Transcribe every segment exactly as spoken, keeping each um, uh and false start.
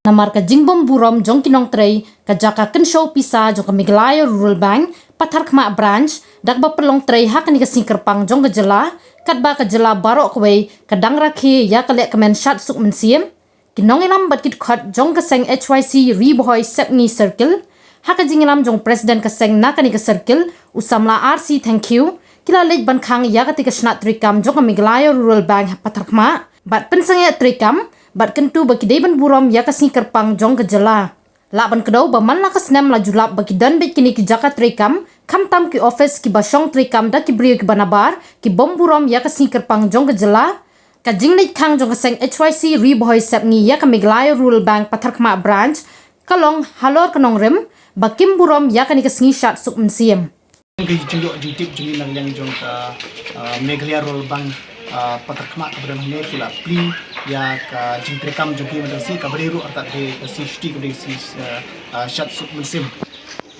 Namar ka jingbym burom jong ki nongtrei ka jaka kynshew pisa jong ka Meghalaya Rural Bank Patharkhmah Branch da kaba pynlong trei ha kane ka sngi kyrpang jong ka jylla, katba ka jylla baroh kawei ka dang rakhe ïa ka lehkmen shad suk mynsiem. Ki nongïalam bad ki dkhot jong ka seng H Y C Ri Bhoi Sepngi Circle, ha ka jingïalam jong President ka seng na kane ka circle, u samla R C Thangkhiew, ki la leit ban khang ïa katei ka shnat treikam jong ka Meghalaya Rural Bank ha Patharkhmah bad pynsangeh treikam bad kyntu ba ki dei ban burom ïa ka sngi kyrpang jong ka jylla. Lah ban kdew ba man la ka snem la ju lap ba ki don beit kine ki jaka treikam, khamtam ki office kiba shong treikam da ki briew kiba nabar, ki bym burom ïa ka sngi kyrpang jong ka jylla. Ka jingleit khang jong ka seng H Y C Ri Bhoi Sepngi ïa ka Meghalaya Rural Bank Patharkhmah Branch ka long halor ka nongrim ba kim burom ïa kane ka sngi shad suk mynsiem. Ka jingïoh jingtip jong ngi na liang jong ka, ah, Meghalaya Rural Bank, ah, Patharkhmah kaba don hangne, ki la plie ïa ka jingtreikam jong ki mynta ka sngi, kaba dei ruh artat dei ka sngi shuti, kaba dei ka sngi, ah, ah, shad suk mynsiem.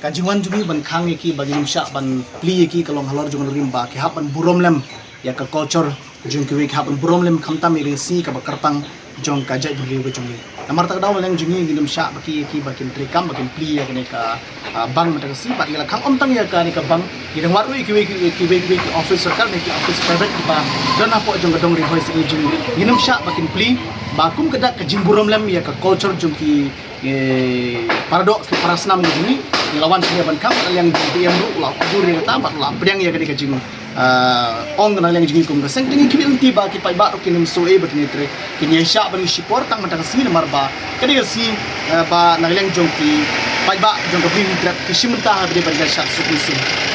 Ka jingwan jong ngi ban khang ïa ki ba ngin ym shah ban plie ïa ki ka long halor jong ka nongrim ba ki hap ban burom lem ïa ka culture jong kiwei, ki hap ban burom lem khamtam ïa ka sngi kaba kyrpang jong ka jaitbynriew ka jong ngi. Namar kata ka daw na liang jong ngi ngin ym shah ba ki, ïa ki ba kin treikam, ba kin plie ïa kane ka, ah, bank mynta ka sngi, bad ngi la khang ym tang ïa kane ka bank, ngi dang wad ruh ïa kiwei, kiwei, kiwei, kiwei ki office sorkar ne ki office private kiba don hapoh jong ka dong Ri Bhoi Sepngi jong ngi. Ngin ym shah ba kin plie, ba kum ka dak ka jingburom lem ïa ka culture jong ki, eh, para doh ki para snam ka jong ngi. Ngi la wan sha ban khang, na liang jong ka D M ruh la pynbor ïa kata bad la pdiang ïa kane ka jing, ah, ong na liang jong ngi kum ka seng. Te ngi khmih lynti ba ki paidbah ruh kin ym sngew ei ba kin ïatrei, kin ïaishah ban ïashipor tang mynta ka sngi, namar ba ka dei ka sngi, eh, ba na liang jong ki paidbah jong ka Bri Hynñiewtrep ki shim bynta ha ka dei ban ïaishah suk mynsiem.